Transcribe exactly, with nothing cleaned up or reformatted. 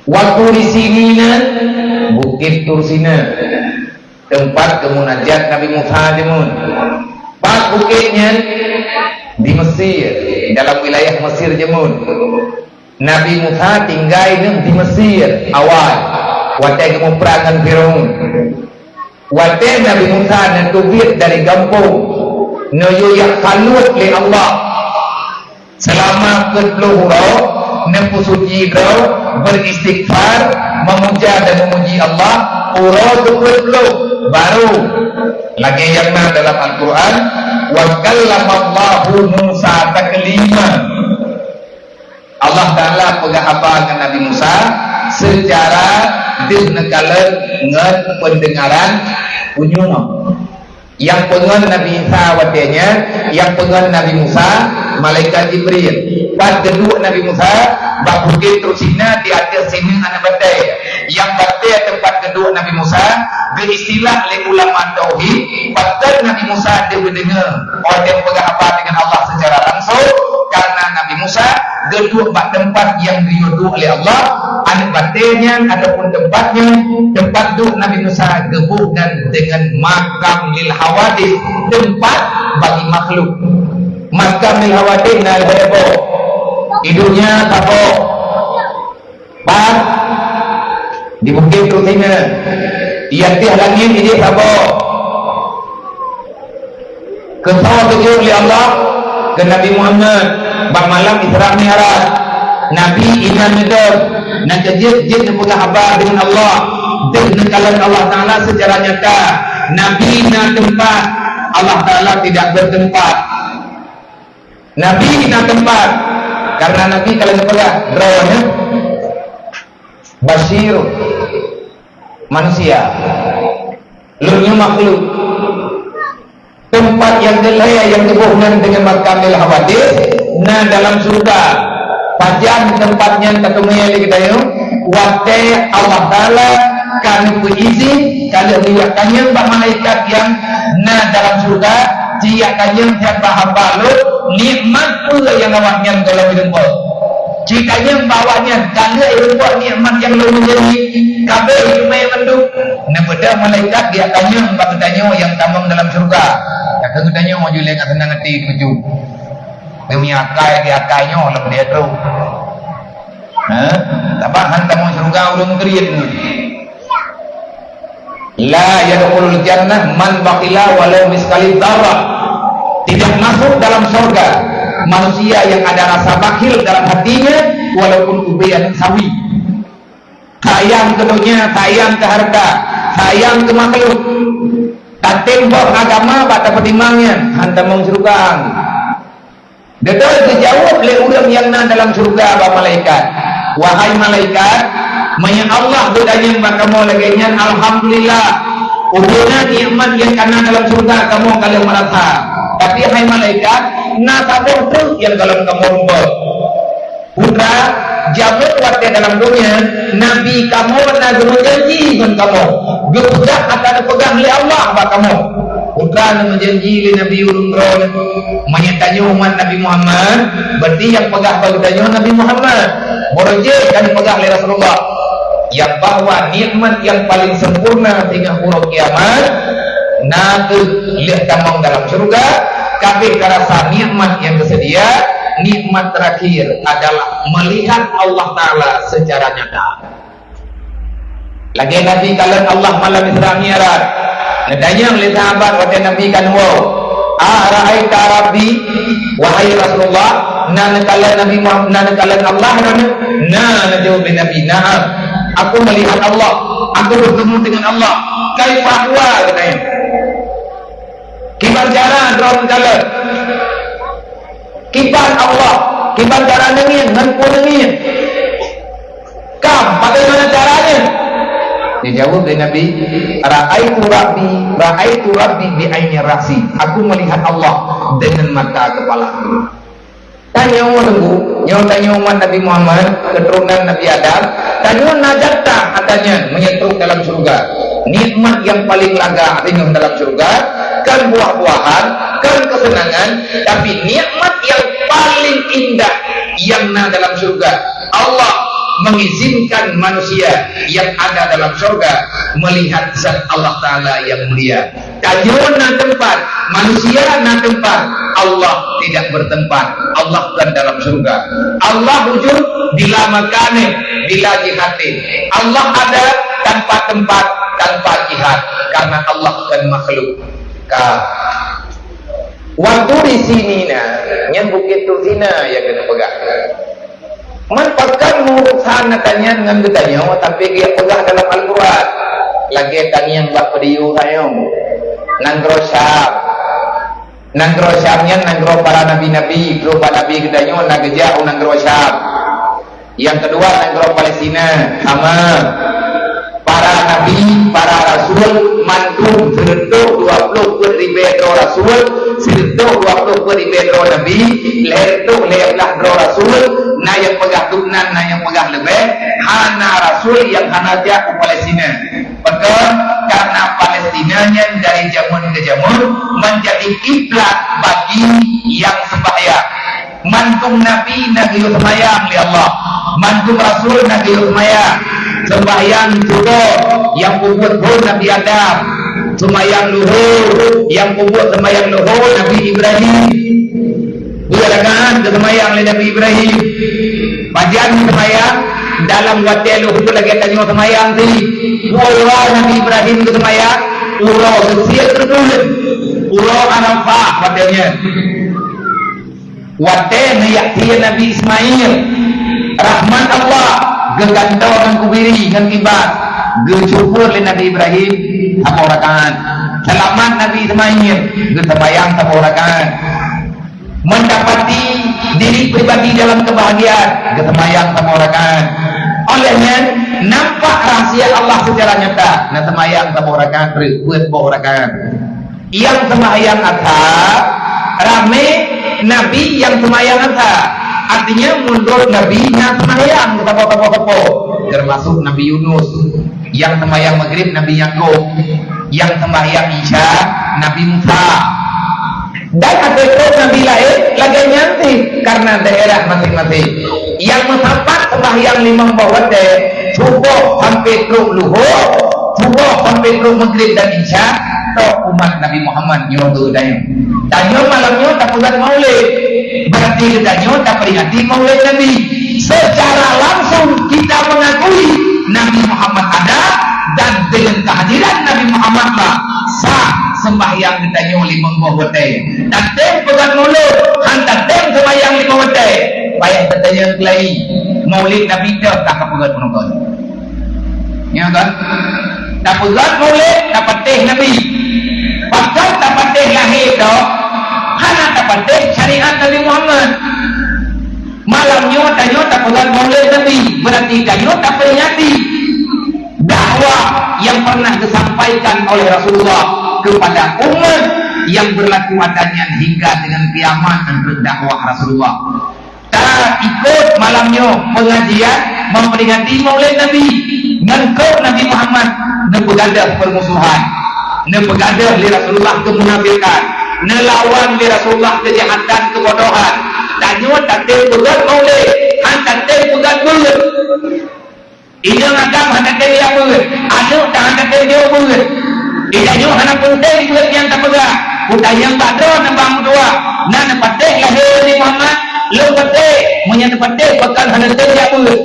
Wa Turi Sinina, Bukét Tursina, teumpat keumunajat Nabi Musa jameun. Pat bukét nyan? Di Mesir, dalam wilayah Mesir jameun. Nabi Musa tinggai neuh di Mesir awai, watée geumuprang ngon Firaun. Watée Nabi Musa neuteubiet dari gampông, neuyue jak khaluet lé Allah. Seulama peuet ploh uroe, neupeusuci droe, beuristighfar, meumuja dan meumuji Allah, uroe keupeuet ploh, baru lagée nyang na dalam Al-Qur'an, "Wa kallamallahu Musa taklima." Allah Ta'ala peugah haba ngon Nabi Musa seucara deuh neukalon ngon peundeungaran unyueng. Nyang peungon Nabi Isa watée nyan, nyang peungon Nabi Musa, malaikat Jibril. Pat geuduek Nabi Musa, bak bukét Tursina di ateueh sineuk aneuk batée. Nyang batée teumpat geuduek Nabi Musa, geuistilah lé ulama tauhid, pakon Nabi Musa deuh geudeungoe, watée peugah haba deungon Allah seucara langsong, karena Nabi Musa geuduek bak teumpat nyang geuyue duek lé Allah, aneuk batée nyan ataupun teumpat nyan, teumpat duek Nabi Musa geuboh nan deungon makam lil hawadis, teumpat bagi makhluk. Makam lil hawadis na lhée boh. Di donya saboh. Pat? Di Bukét Tursina. Di ateueh langét jih saboh. Keu soe geujok lé Allah? Keu Nabi Muhammad bak malam Isra Mi'raj. Nabi inan neudong, na keu jeuet jeuet neupeugah haba deungon Allah. Deuh neukalon Allah Ta'ala seucara nyata. Nabi na teumpat, Allah Ta'ala tidak bertempat. Nabi na teumpat, karena Nabi ka lheueh geupeugah, "Droeneuh basyir manusia, lôn nyoe makhluk." Teumpat nyang keulhée nyang geuboh nan deungon makam lil hawadis na dalam syeuruga. Pajan teumpat nyan tateumé lé geutanyoe? Watée Allah Ta'ala ka neupeuizin, ka lheueh neujak tanyong bak malaikat nyang na dalam syeuruga, jijak tanyong siat bak hamba lôn, nikmat peue nyang awaknyan gohlom irumpok. Jitanyong bak awaknyan, ka lheueh irumpok nikmat nyang lôn meujanji, ka abéh irumpok mandum. Neubeudôh malaikat geujak tanyong bak geutanyoe nyang tamong dalam syeuruga. Ka geutanyoe maju lé ngon seunang até tuju. Geumeuakai di akai nyoe lom dia tu. Ha? Sabab han tamong syeuruga ureuëng kriet. "La yadkhulul jannah man bakhila walau miskali dzarrah." Tidak masuk dalam surga manusia yang ada rasa bakhil dalam hatinya, walaupun ubé aneuk sawi. Sayang keu donya, sayang keu hareuta, sayang keu makhluk. Tatém boh agama bak tapeutimang nyan, han tamong syeuruga. Geutôi geujaweueb lé ureuëng nyang na dalam syeuruga bak malaikat, "Wahai malaikat, meunyoe Allah geutanyong bak kamoe lagée nyan, alhamdulillah, ubé na nikmat nyang ka na dalam syeuruga kamoe ka lheueh meurasa. Tapi hai malaikat, na saboh treuk nyang gohlom kamoe rumpok." Putra, jameun watée dalam donya, Nabi kamoe na geumeujanji ngon kamoe, geupeugah akan peugah lé Allah bak kamoe. Putra na meujanji lé Nabi ureuëng droe, meunyoe tanyoe umat Nabi Muhammad, berarti nyang peugah bak geutanyoe Nabi Muhammad. Meureujeuk kan peugah lé Rasulullah, nyang bahwa nikmat nyang paling sempurna singoh uroe kiamat na kheueh lheueh tamong dalam syeuruga, ka abéh tarasa nikmat nyang teuseudia, nikmat terakhir adalah melihat Allah Ta'ala secara nyata. Lagée Nabi kalon Allah malam Isra Mi'raj. Neutanyong lé sahabat watée Nabi ka neuwoe, "Ara'aita Rabbi?" Wahai Rasulullah, na neukalon Nabi Muhammad, na neukalon Allah droeneuh? Na, neujaweueb lé Nabi, "Na'am, aku melihat Allah, aku bertemu dengan Allah." "Kaifa huwa?" geutanyong. "Kiban cara droeneuh kalon? Kiban Allah, kiban cara neungieng, ngon peue neungieng? Kam, bagaimana caranya?" Dijaweueb lé Nabi, "Ra'aitu Rabbi, ra'aitu Rabbi bi aini ra'si." "Aku melihat Allah dengan mata kepala." Tanyoe Teungku, nyoe tanyoe umat Nabi Muhammad, keuturonan Nabi Adam, tanyoe na jatah ata nyan meunyoe trok dalam syeuruga. Nikmat nyang paleng lagak singoh dalam syeuruga, kon buah-buahan, kon keuseunangan, tapi nikmat nyang paleng indah nyang na dalam syeuruga. Allah mengizinkan manusia yang ada dalam surga melihat zat Allah Ta'ala yang mulia. Tanyoe na teumpat, manusia na teumpat, Allah tidak bertempat. Allah kan dalam surga. Allah wujud bila makanih, bila jihatin. Allah ada tanpa tempat, tanpa jihat, karena Allah kan makhluk. Ka. Waktu di sini na, nyan Bukit Tursina nyang keuneuk peugah. Man pakon meurusan na tanyan ngon geutanyoe, tapi geujak peugah dalam Al-Quran. Lagée tangieng bak peudiyuh ayong. Nanggroe Syam. Nanggroe Syam nyan nanggroe para nabi-nabi, peue nabi geutanyoe na geujak u nanggroe Syam. Nyang keudua, nanggroe Palestina, sama. Para nabi, para rasul, mandum sireutôh dua ploh peuet ribée droe rasul, sireutôh dua ploh peuet ribée droe nabi, lhée reutôh lhée blaih droe rasul, na nyang peugah dubnan, na nyang peugah leubeh, hana rasul nyang hana jak u Palestina. Pakon? Karena Palestina nyan dari jameun ke jameun menjadi kiblat bagi nyang sembahyang. Mandum nabi na geuyue seumayang lé Allah. Mandum rasul na geuyue seumayang. Seumayang tuboh nyang peubuet phon Nabi Adam. Seumayang luhô nyang peubuet seumayang luhô Nabi Ibrahim. Dua rakaat geuseumayang lé Nabi Ibrahim. Pajan seumayang dalam watée luhô lagée tanyoe seumayang tadi. Uroe Nabi Ibrahim geuseumayang, uroe seusiet reutôh, uroe Arafah watée nyan. Watée neujak sie Nabi Ismail, rahmat Allah geugantoe ngon kubiri ngon ibas, geucukur lé Nabi Ibrahim saboh rakaat. Seulamat Nabi Ismail, geuseumayang saboh rakaat. Mendapati diri pribadi dalam kebahagiaan, geuseumayang saboh rakaat. Oleh nyan, nampak rahsia Allah secara nyata, na seumayang saboh rakaat, reubeut boh rakaat. Nyang seumayang asar, ramé nabi nyang seumayang asar. Artinya, menurut Nabi na seumayang saboh-saboh, termasuk Nabi Yunus. Nyang seumayang Maghrib Nabi Yakub. Nyang seumayang Isya Nabi Musa. Dan akhé trok Nabi laén lagée nyan cit, karena daerah masing-masing. Nyang meusapat seumayang limong boh watée, suboh sampai trok luhô, suboh sampai trok Maghrib dan Isya, trok umat Nabi Muhammad nyoe geutanyoe. Tanyoe malam nyoe tapeugah Maulid. Berarti geutanyoe taperingati Maulid Nabi. Secara langsung kita mengakui Nabi Muhammad ada dan dengan kehadiran Nabi Muhammad lah sah sembahyang geutanyoe limong boh watée. Tatem peugah Maulid, han tatem sembahyang limong watée. Payah tatanyong keulai, Maulid Nabi toh ka tapeugah penonton. Ya kan? Tapeugah Maulid, tapatéh Nabi. Pakon tapatéh lahé toh, hana tapatéh syariat Nabi Muhammad. Malam nyoe tanyoe tapeugah Maulid Nabi, berarti tanyoe taperingati dakwah yang pernah disampaikan oleh Rasulullah kepada umat yang berlaku adat nyan hingga dengan kiamat, menurut dakwah Rasulullah. Ta ikut malam nyoe pengajian memperingati Maulid Nabi. Ngon keu Nabi Muhammad neupeugadôh permusuhan, neupeugadôh lé Rasulullah keumunafikan, neulawan lé Rasulullah keujahatan, keubodohan. Tanyoe tatem peugét Maulid, han tatem peugét beuet. Inong agam han tatem jak beuet, aneuk tan han tatem jak beuet. Di tanyoe hana peunteng beuet nyang tapeugah. Peue tanyong bak droeneuh bang meutuah, na neupatéh lahé Nabi Muhammad? Lôn patéh, meunyoe neupatéh, pakon hana tem jak beuet?